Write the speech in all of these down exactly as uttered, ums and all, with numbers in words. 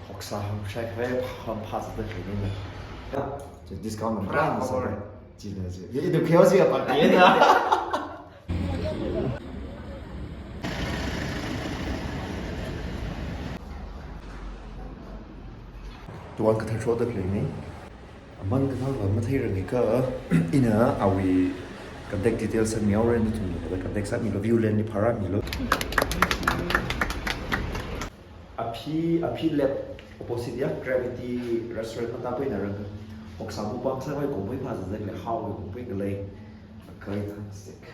Hoksa hangshai khavai ham phāzatda khalei nina. Ya, chi discount number one sāra. China chi. Ye, idu kyo si apa kena. Dukan kathar shoda khalei ni. Aman kathar va matheirangakha, ina awui contact details sāmihaora, nathumna contact sāmilu, view len ni phārāmilu. Aphi, Aphi Lab opposite ya, Gravity Restaurant matapuina rang. Hoksa mukbang sāvai kongpai phāzatda khalei, haowui kongpai khalei. Akai thang sik.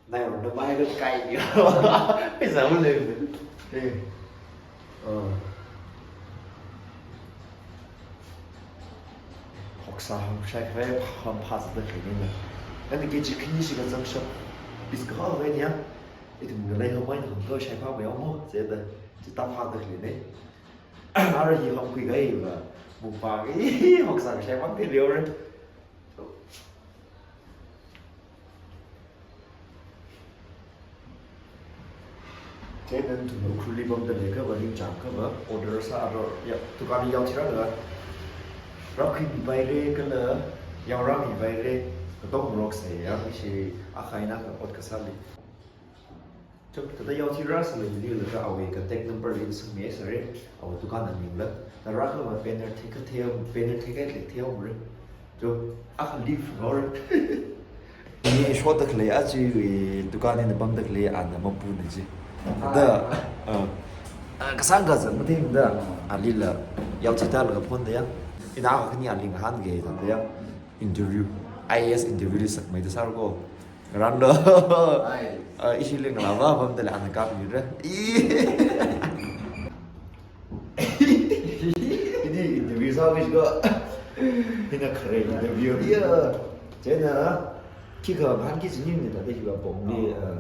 Nai ronda mai lo kai ni. Pheisā malei. Eh. Oh. Hoksa hangshai khavai ham phāzatda khalei nina. Ani kg khani shikha zangshap. Piece kahai ni ya. Ithum ngalei hamaina hangto shaiphā mayao mo. Chida. Chithā phāda khalei ni. Ara hi hamkhui khavai va. Mukbang. Ih, hoksa shai mang te leo re. Chieina nathumna Ukhrulli pamda leiakha va, ningchāngakha va, order sālu, ya, dukan li yaothirakha, rākhuimipaira kala yaorāmipaira, katongarok sāya, ishi akha eina akha ot kasāli. Chok, thāda yaothirā sālei hili laga awui contact number li sangmi sāra, awui dukan aming la. Thāda rākha va banner thei kathei, banner theikahai lei theira. Chok, akha leave ngor. Ni shoda khalei achiwui dukan eina pamda khalei ana mapuna chi. Thāda, ah, ah, kasāngkha zat matheimada, alila yaothida laga phoneda ya. Ina akha khani ali ngahānga thāda ya. Interview, I A S interview li sakmeida sāra ko. Ngarānlo. Ai. Ah, ishi leng lava pamda lei ana kapmira. Ih. Ini interview sāki ko. Hina khare interview. Ya. Chieina, khikha ngahānki kaji ningna thāda hiva pongli, ah,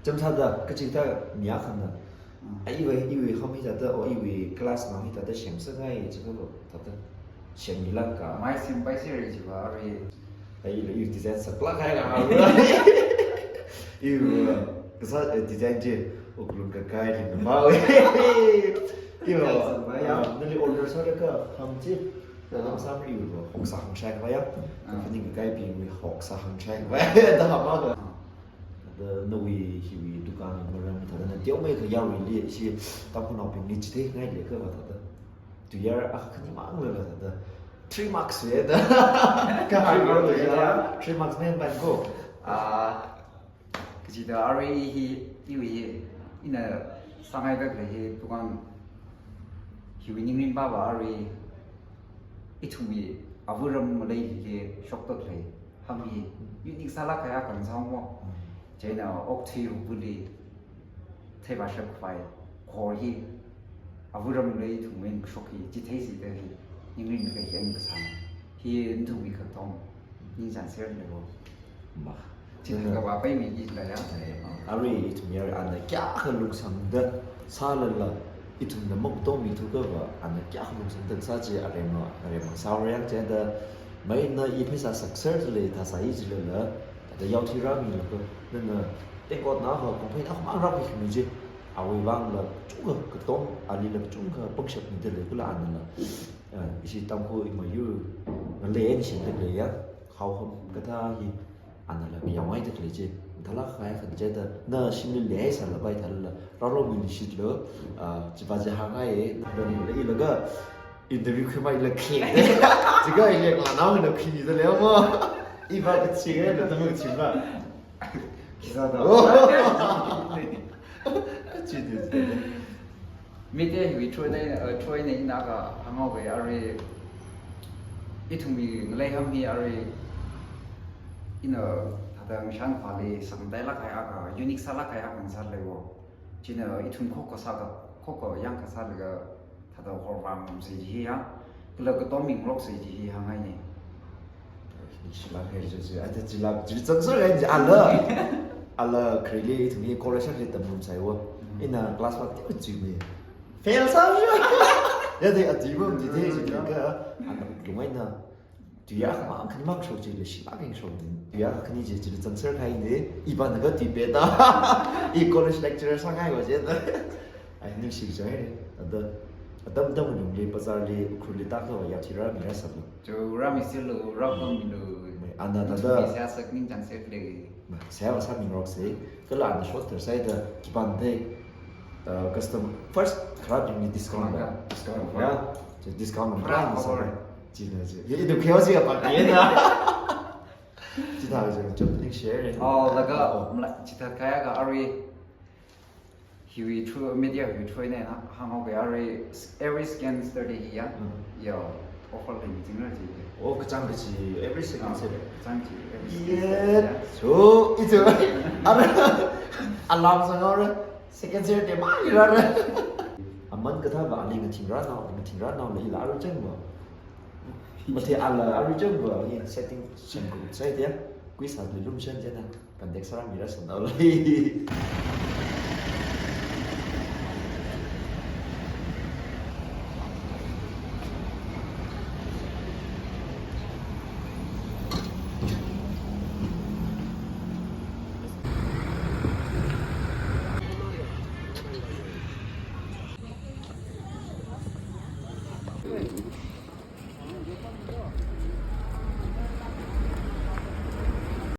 chāmsāda, kachikathā mi akhana. Mm. Ah, iwui, iwui ham hithāda, o iwui class mang hithāda semsāngai, chikha thāda. Semmilaga. Mai sempaisera chiva arui. Ai, iwui design saklāk kahai ka. Iwui, kasā, eh, design chi, wuklung kakai chi, ma. Iwui, ya, ah, nali order sālaga, ham chi, na lam sāmi iwui, hoksa hangshai khavai ya. Ah. Kaphaning kakaibingwui hoksa hangshai khavai, da hama ka. Ah. Thāda nawui hiwui dukan maram thāda na teomeikha yaoruili, ishi Tangkhulnaobingli chitheikhangai leiakha va thāda. Tuiyār akha khani mang laga thāda. Three marks ve da. Ka three marks ve da. Three marks men ban ko. Ah, kachida arui hi, iwui hi, ina sāngaida khalei hi dukan hiwui ningrin pava arui ithumwui āva̱ ram ngaleili shokda khalei. Ham hi unique sālāk kahai akha ngasāhaowa. Mm. Chieina okathui hupuli theivāshap khavai, khor hi āva̱ ramli ithumwui kashok hi chitheisida hi, ningrin kahi eina kasāna. Hi nathumwui katong ningchāngserda leiwo. Ma. Chithākha va paimiki da ya. Arui ithum yar ana kayākha lungsangda sālala, ithumna makatongmi thuakha va, ana kayākha lungsangda sā chi aremma, aremma sāra yang chieina, mai na i pheisā sakser chili thāsāi chilala, thāda yaothirāmilaga, nana tengkotna va, kongpheina va mang rākhuimi chi, awui vangla kachungkha katong, alila kachungkha pangshap mida lei kala anala. Ah, ishi Tangkhul ima yur ngalei eina semda khalei ya, haoham kathā hi, anala yaongaida khalei chi, mathālāk kahai khan chida, na shimli leisālapai thālala, rālu mili shitlu, ah, chiva chi hāngngai, na ni leilaga, interview khuimeila khi. Chikha ile kala nao na khi ni da lei mo. Iva kachi ngai na tamu chi ba. Kisa da. Oh. Chi de, chi de. Mite hiwui through eina, uh, through eina ina akha hānghaoga arui ithumwui ngalei ham hi arui ina thāda ngashan khali sangtailāk kahai akha, unique sālāk kahai akha ngasā leiwo. China ithum khokha sākha, khokha yangkha sālaga thāda horvang ngamsei chi hi ya. Kala katom mingarok sei chi hi hāngngai ni. Chila khe je je, ate chila, chila chang so khe je, ala. Ala khareli ithum hi college li tamrumsai wo. Mm. Ina class five ti chui mi. Fail sā mi. Ya de ati bom di de ji ka. Ana lungai na. Tui akha mang khani mang shok chi leishi mang eng shok. Tui akha khani chi chili zangser kahai ni. Iva naga tui peta. I college lecturer sāngai va chida. Ai, ningshi chai. Ada, atam atam lungli, bazar li, Ukhrul li tākha va yathira mirasālu. Cho rāmisilu, rāpamlu. Ana tada. Seihā sāningchāng sālu. Seihā sāmingarokse. Kala ana short ter sāida khipāna thei, uh, custom first kharābingli discount ba. Discount. Ya. Chi discount ba. Kharā sāra. China chi. Ye, idu kyo si apa kaya na. Chithā chi, chum ningshi. Oh, laga, oh, mla, chithā kaya ka arui. Hiwui through, media hiwui through eina hānghao kaya arui, every second Saturday hi ya. Mm. Yo, offer leimichingra chi. Oh, kachāng kachi, every second Saturday. Kachāng chi, every second Saturday ya. So, it's a, ara, alarm sāngaora. Second Saturday mang hi rāra. Aman kathā va aling athingrānao, aling athingrānao la hila aruichang va. Mathei ala aruichang va, hi setting semkhup sāi dia. Quiz ha lumshan jena. Contact sāra mirasānao la.